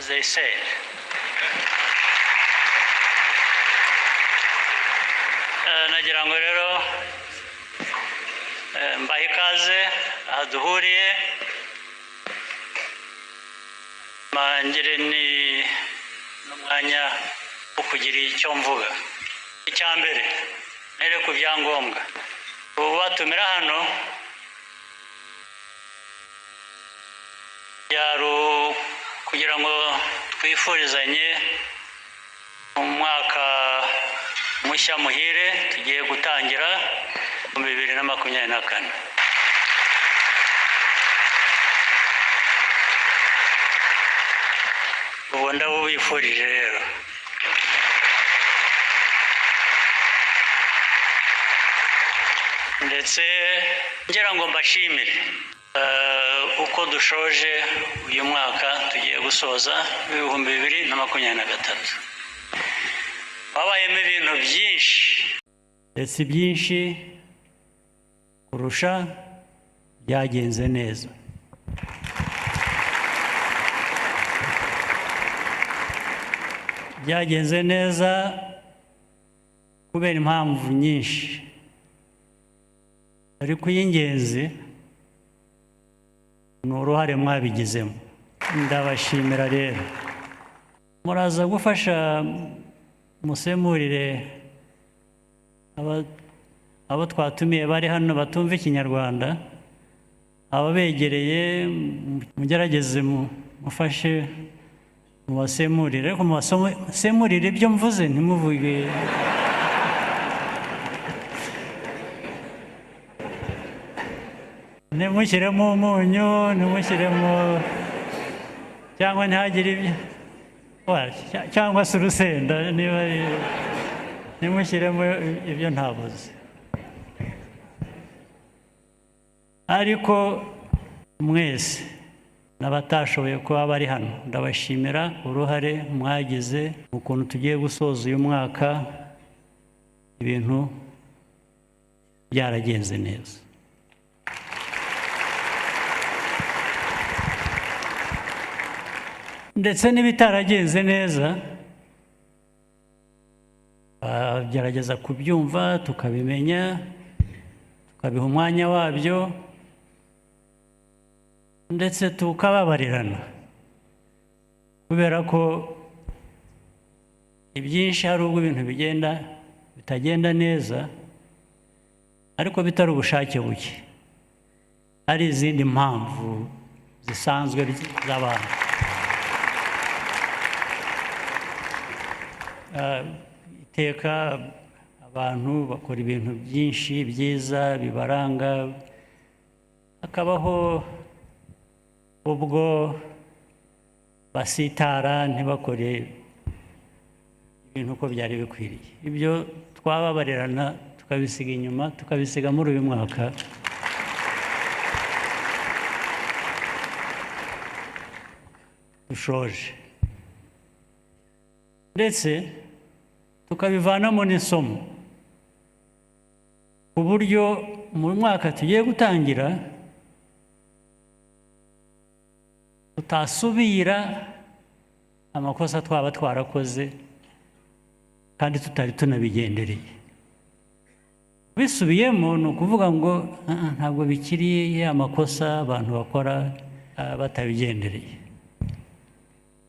they said. Nagira ngo rero mbahe ikaze aha duhuriye, mangire ni n'umwanya wo kugira icyo mvuga. Icya mbere, nere ku byangombwa ubu batumira hano byari kugira ngo twifurizanye umwaka mushya muhire tugiye gutangira mu 2024. Ubu ndabubifurije rero. Ndetse ngira ngo mbashimire uko dushoje uyu mwaka tugiye gusoza 2023. Wabayemo ibintu byinshi, ndetse byinshi kurusha byagenze neza. Byagenze neza kubera impamvu nyinshi, ariko iy'ingenzi ni uruhare mwabigizemo. Ndabashimira rero. Muraza gufasha musemurire abo twatumiye bari hano batumva Ikinyarwanda, ababegereye mugerageze mufashe mubasemurire, ariko mubasemurire ibyo mvuze, ntimuvuge. Ntimushyiremo umunyu, ntimushyiremo cyangwa ntihagire ibyo cyangwa se urusenda, niba ntimushyiremo ibyo ntabuze. Ariko mwese n'abatashoboye kuba bari hano, ndabashimira uruhare mwagize mu kuntu tugiye gusoza uyu mwaka ibintu byaragenze neza. Ndetse n'ibitaragenze neza bagerageza kubyumva, tukabimenya, tukabiha umwanya wabyo, ndetse tukababarirana, kubera ko ibyinshi hari ubwo ibintu bigenda bitagenda neza ariko bitari ubushake buke, hari izindi mpamvu zisanzwe z'abantu. Iteka abantu bakora ibintu byinshi byiza bibaranga, hakabaho ubwo basitara ntibakore ibintu uko byari bikwiriye. Ibyo twababarirana tukabisiga inyuma, tukabisiga muri uyu mwaka dushoje, ndetse tukabivanamo n'isomo, ku buryo mu mwaka tugiye gutangira tutasubira amakosa twaba twarakoze kandi tutari tunabigendereye. Bisubiyemo ni ukuvuga ngo ntabwo bikiri ya makosa abantu bakora batabigendereye,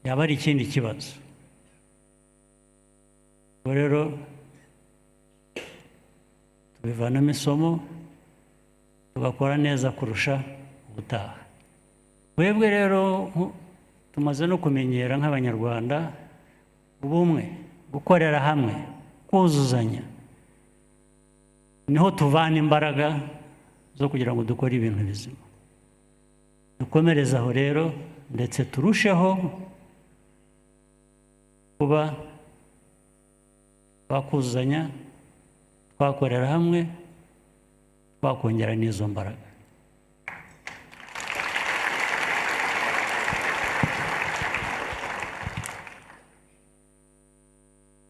yaba ari ikindi kibazo. Ubwo rero tubivanamo isomo, tugakora neza kurusha ubutaha. Twebwe rero tumaze no kumenyera nk'Abanyarwanda ubumwe, gukorera hamwe, kuzuzanya, niho tuvana imbaraga zo kugira ngo dukore ibintu bizima. Dukomereze aho rero, ndetse turusheho kuba twakuzuzanya, twakorera hamwe, twakongera n'izo mbaraga.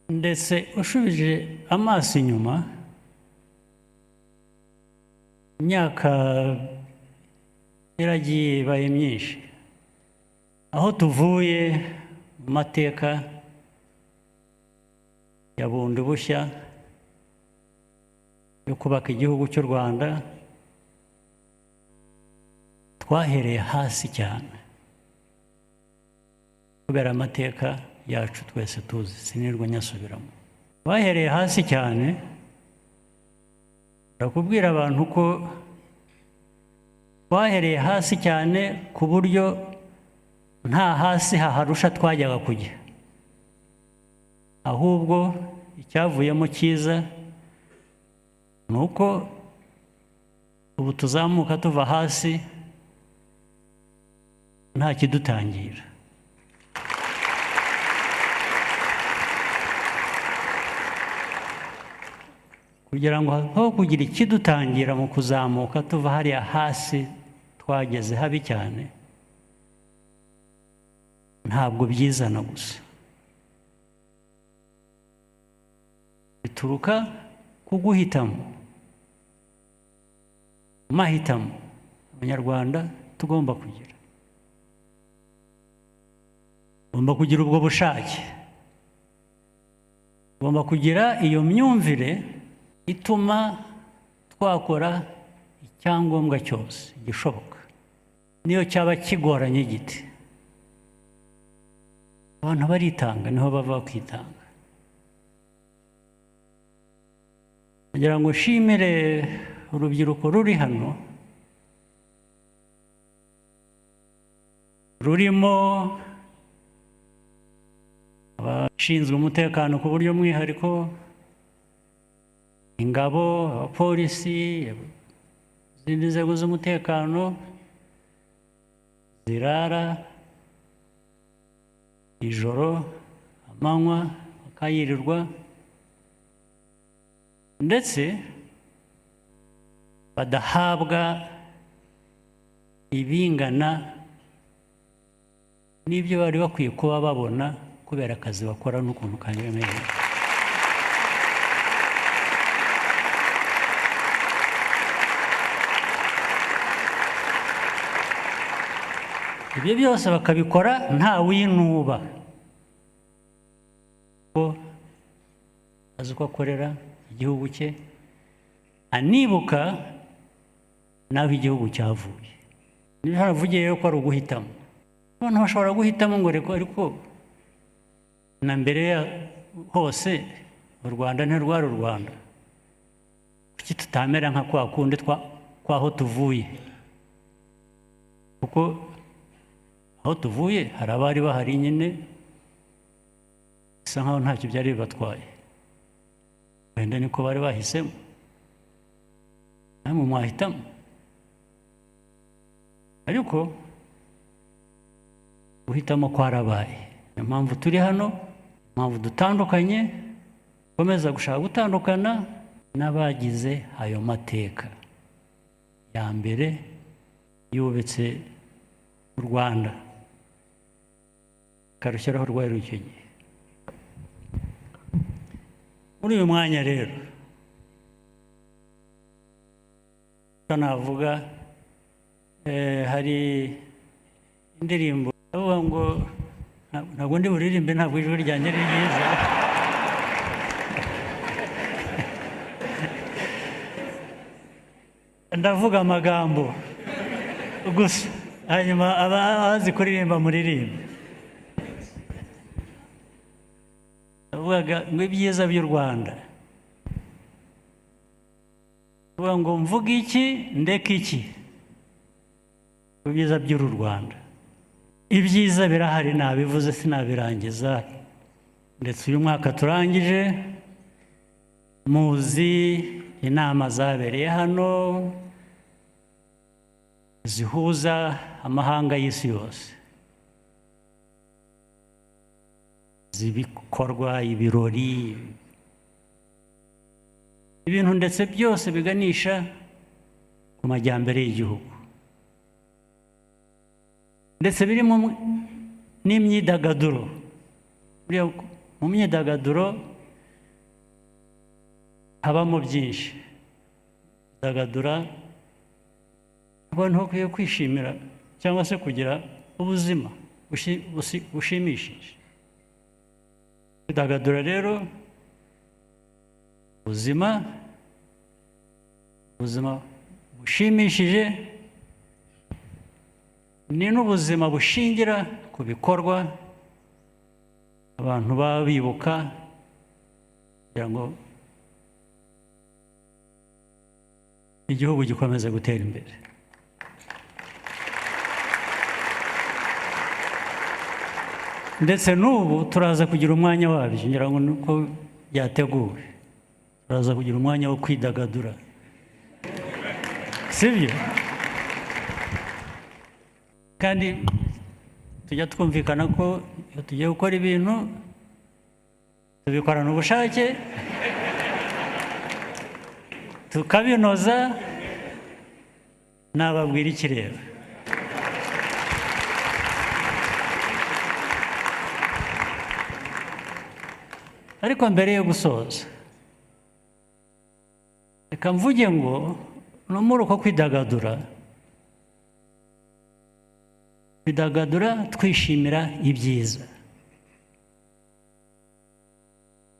Ndetse ushubije amaso inyuma, imyaka iragiye ibaye myinshi, Aho tuvuye mu mateka ya bundi bushya yo kubaka igihugu cy'u Rwanda, twahereye hasi cyane kubera amateka yacu twese tuzi, sinirwa nyasubiramo. Twahereye hasi cyane, ndakubwira abantu ko twahereye hasi cyane ku buryo nta hasi haharusha twajyaga kujya, ahubwo icyavuyemo cyiza ni uko ubu tuzamuka tuva hasi nta kidutangira. Kugira ngo aho kugira ikidutangira mu kuzamuka tuva hariya hasi twageze habi cyane, ntabwo byizana gusa, bituruka ku guhitamo, mahitamo Abanyarwanda tugomba kugira. Tugomba kugira ubwo bushake, tugomba kugira iyo myumvire ituma twakora icyangombwa cyose gishoboka, niyo cyaba kigoranye gite. Abantu baritanga, niho bava kwitanga. Kugira ngo nshimire urubyiruko ruri hano, rurimo abashinzwe umutekano ku buryo mwihariko, ingabo, abapolisi, izindi nzego z'umutekano zirara ijoro, amanywa, bakayirirwa, ndetse badahabwa ibingana n'ibyo bari bakwiye kuba babona kubera akazi bakora n'ukuntu karemereye. Ibyo byose bakabikora nta winuba, ko azi uko akorera igihugu cye, anibuka n'aho igihugu cyavuye. Niba haravugiye ko ari uguhitamo, abantu bashobora guhitamo ngo reka, ariko na mbere hose u Rwanda ntirwari u Rwanda, kuki tutamera nka kwa kundi kwaho tuvuye? Kuko aho tuvuye hari abari bahari nyine bisa nkaho ntacyo byari bibatwaye, wenda niko bari bahisemo, namwe mwahitamo. Ariko guhitamo kwarabaye. Niyo mpamvu turi hano, impamvu dutandukanye, komeza gushaka gutandukana n'abagize ayo mateka ya mbere yubitse u Rwanda, karushyiraho rwari icyo gihe. Muri uyu mwanya rero navuga hari indirimbo avuga ngo ntabwo ndi buririmbe, ntabwo ijwi ryanjye ari ryiza. Ndavuga amagambo gusa, hanyuma abazi kuririmba muririmbe. Ndavuga ngo ibyiza by'u Rwanda, ndavuga ngo mvuge iki ndeke iki ku byiza by'uru Rwanda. Ibyiza birahari, nabivuze sinabirangiza, ndetse uyu mwaka turangije muzi inama zabereye hano zihuza amahanga y'isi yose, zibikorwa, ibirori, ibintu ndetse byose biganisha ku majyambere y'igihugu, ndetse birimo n'imyidagaduro. Mu myidagaduro habamo byinshi. Dagadura, abantu bakwiye kwishimira cyangwa se kugira ubuzima. bushimishije. Kwidagadura rero, ubuzima bushimishije ni n'ubuzima bushingira ku bikorwa abantu baba bibuka kugira ngo igihugu gikomeze gutera imbere. Ndetse n'ubu turaza kugira umwanya wabyo, ngira ngo nuko byateguwe, turaza kugira umwanya wo kwidagadura, sibyo? Kandi tujya twumvikana ko iyo tugiye gukora ibintu tubikorana ubushake, tukabinoza. Nababwira iki rero? Ariko mbere yo gusoza, reka mvuge ngo no muri uko kwidagadura, kwidagadura twishimira ibyiza,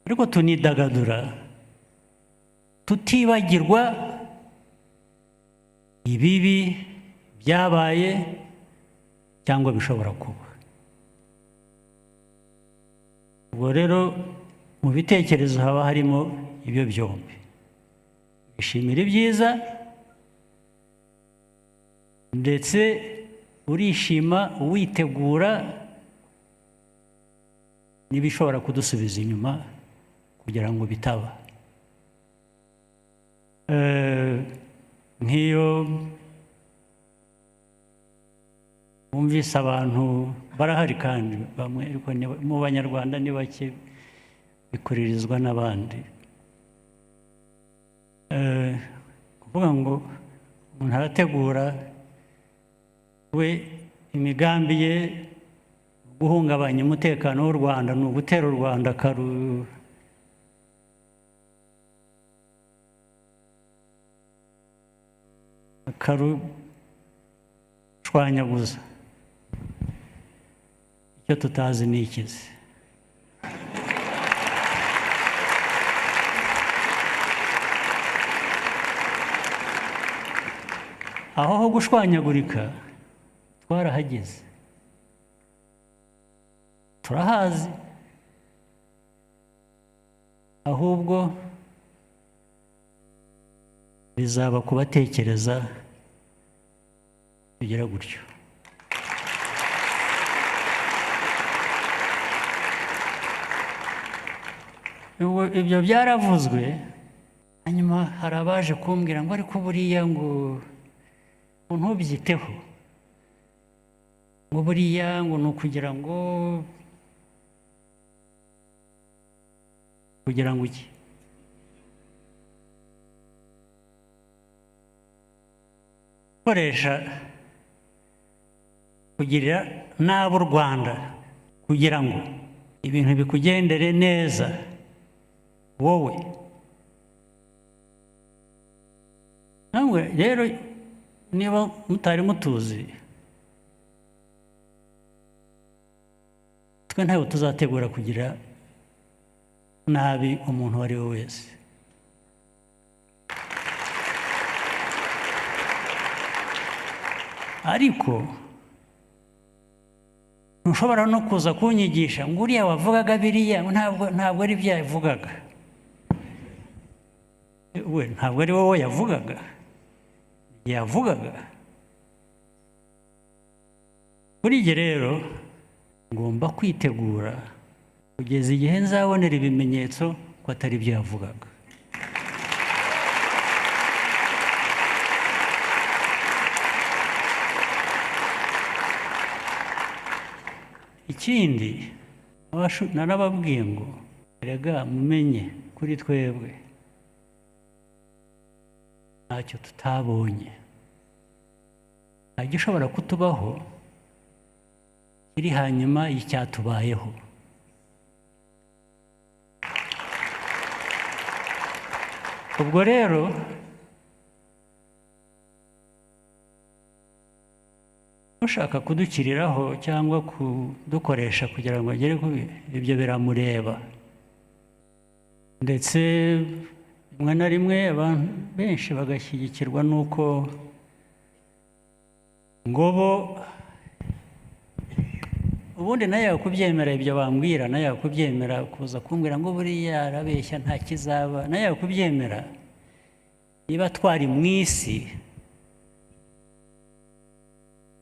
ariko tunidagadura tutibagirwa ibibi byabaye cyangwa bishobora kuba. Ubwo rero mu bitekerezo haba harimo ibyo byombi, wishimira ibyiza ndetse urishima witegura n'ibishobora kudusubiza inyuma kugira ngo bitaba. Nk'iyo wumvise abantu barahari, kandi bamwe ariko mu Banyarwanda ni bake, bikuririzwa n'abandi. Kuvuga ngo umuntu arategura we imigambi ye guhungabanya umutekano w'u Rwanda, ni ugutera u Rwanda akarushwanyaguza. Icyo tutazi ni ikizi. Aho ho gushwanyagurika twarahageze, turahazi, ahubwo bizaba kubatekereza bigira gutyo. Ibyo byaravuzwe, hanyuma hari abaje kumbwira ngo ariko buriya ngo ntubyiteho, ngo buriya ngo ni ukugira ngo iki? Gukoresha kugirira nabi u Rwanda kugira ngo ibintu bikugendere neza wowe. Namwe rero niba mutari mutuzi, twe ntabwo tuzategura kugira nabi umuntu uwo ari we wese. Ariko ntushobora no kuza kunyigisha ngo uriya wavugaga biriya ntabwo ari byo yavugaga. We ntabwo ari wowe yavugaga, yavugaga. Kuri ibyo rero ngomba kwitegura kugeza igihe nzabonera ibimenyetso ko atari byo yavugaga. Ikindi narababwiye ngo erega mumenye kuri twebwe ntacyo tutabonye, nta gishobora kutubaho kiri hanyuma y'icyatubayeho. Ubwo rero Ushaka kudukiriraho cyangwa kudukoresha kugira ngo agere ku ibyo biramureba. Ndetse rimwe na rimwe abantu benshi bagashyigikirwa n'uko ngo bo ubundi nawe yakubyemera, ibyo bambwira nawe yakubyemera, kuza kumbwira ngo buriya arabeshya, nta kizaba, nawe yakubyemera. Niba twari mu isi,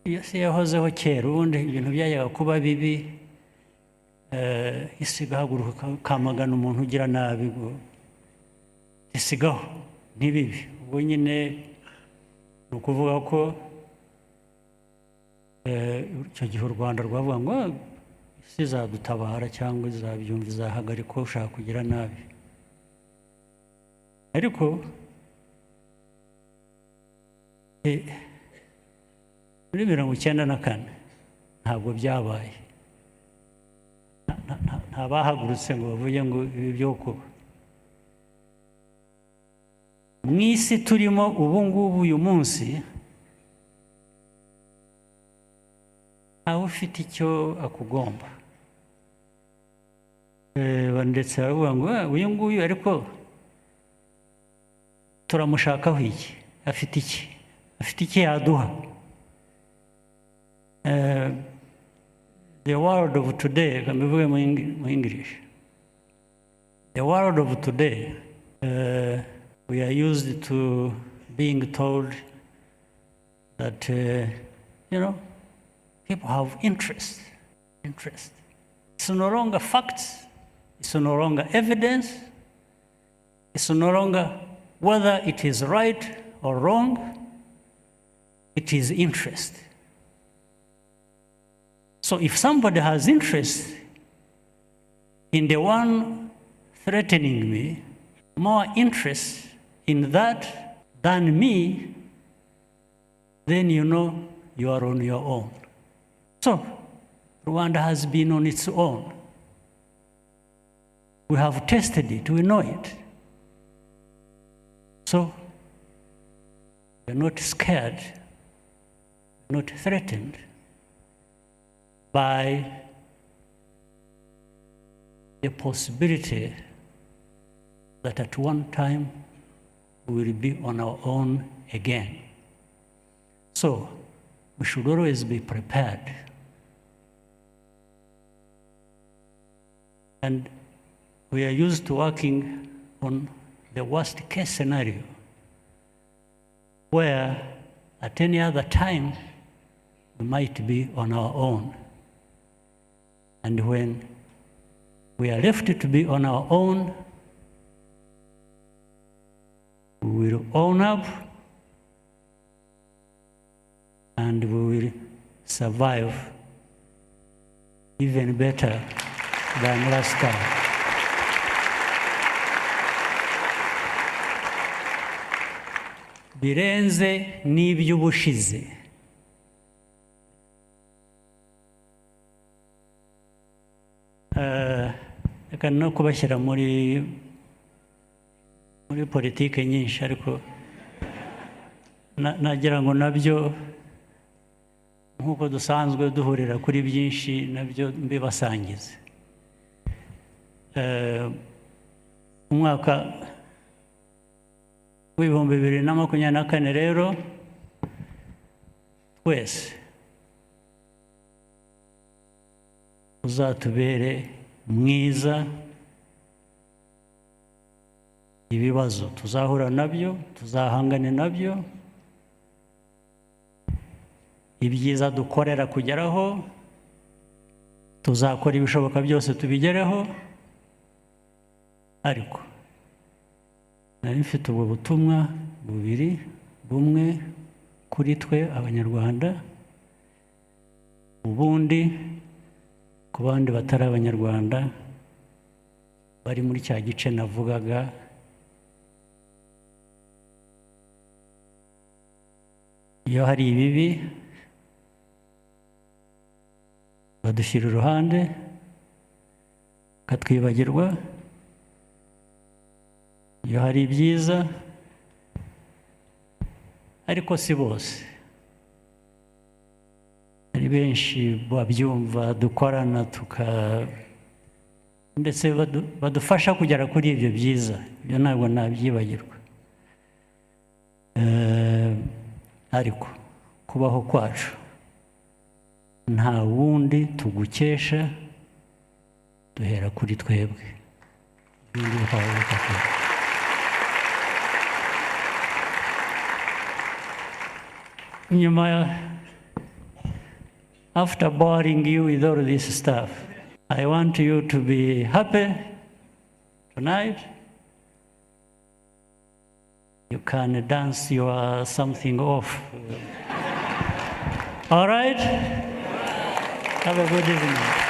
iyo si yahozeho kera, ubundi ibintu byajyaga kuba bibi, isi igahaguruka ikamagana umuntu ugira nabi, ngo isigaho ntibibi. Ubwo nyine ni ukuvuga ko icyo gihe u Rwanda rwavuga ngo isi izadutabara cyangwa izabyumva, izahagarika ushaka kugira nabi. Ariko muri 94 ntabwo byabaye, nta bahagurutse ngo bavuge ngo ibi byo kuba. Mu isi turimo ubu ngubu uyu munsi, ntawe ufite icyo akugomba. Ndetse baravuga ngo uyu nguyu ariko turamushakaho iki, afite iki, afite iki yaduha? The world of today, reka mbivuge mu English, the world of today, we are used to being told that people have interest, interest. It's no longer facts, it's no longer evidence, it's no longer whether it is right or wrong, it is interest. So if somebody has interest in the one threatening me, more interest in that than me, then you know you are on your own. So Rwanda has been on its own. We have tested it, we know it. So we are not scared, not threatened by the possibility that at one time we will be on our own again. So we should always be prepared. And we are used to working on the worst case scenario, where at any other time we might be on our own. And when we are left to be on our own, we will own up and we will survive even better than last time. Birenze n'iby'ubushize. Reka no kubashyira muri politike nyinshi, ariko nagira ngo nabyo, nk'uko dusanzwe duhurira kuri byinshi, nabyo mbibasangize. Umwaka w'2024 rero, twese uzatubere mwiza. Ibibazo tuzahura nabyo, tuzahangane nabyo, ibyiza dukorera kugeraho, tuzakora ibishoboka byose tubigereho. Ariko nari mfite ubwo butumwa bubiri, bumwe kuri twe Abanyarwanda, ubundi ku bandi batari Abanyarwanda bari muri cya gice navugaga. Iyo hari ibibi badushyira iruhande bakatwibagirwa, iyo hari ibyiza, ariko si bose. Benshi babyumva, dukorana, tuka ndetse badufasha kugera kuri ibyo byiza. Ibyo ntabwo nabyibagirwa. Ariko kubaho kwacu nta wundi tugukesha, duhera kuri twebwe, ibindi bikaba bikakora. Nyuma, after boring you with all this stuff, I want you to be happy tonight. You can dance your something off. All right? Have a good evening.